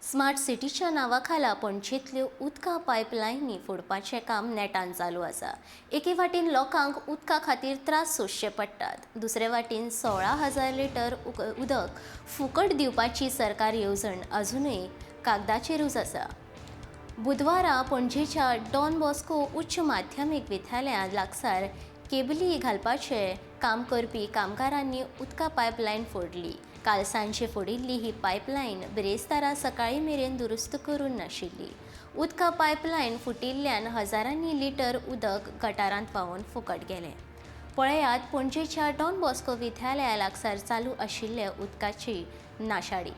Smart सिटीच्या नांवा खाला पणजेंतल्यो उदका पायपलायनी फोडपाचें काम नेटान चालू आसा. एके वाटेन लोकांक उदका खातीर त्रास सोंसचे पडटात, दुसरे वाटेन 16,000 लिटर उदक फुकट दिवपाची सरकार येवजण अजुनूय कागदाचेरूच आसा. बुधवारा पणजेच्या डॉन बॉस्को उच्च माध्यमीक विद्यालया लागसार केबली घालपाचें काम करपी कामगारांनी उदका पायपलायन फोडली. काल सांजे फोडिल्ली ही पायपलायन बिरेस्तारा सकाळीं मेरेन दुरुस्त करूंक नाशिल्ली. उदका पायपलायन फुटिल्ल्यान हजारांनी लिटर उदक गटारांत व्हांवून फुकट गेलें. पळयात पणजेच्या डॉन बॉस्को विद्यालया लागसार चालू आशिल्ले उदकाची नाशाडी.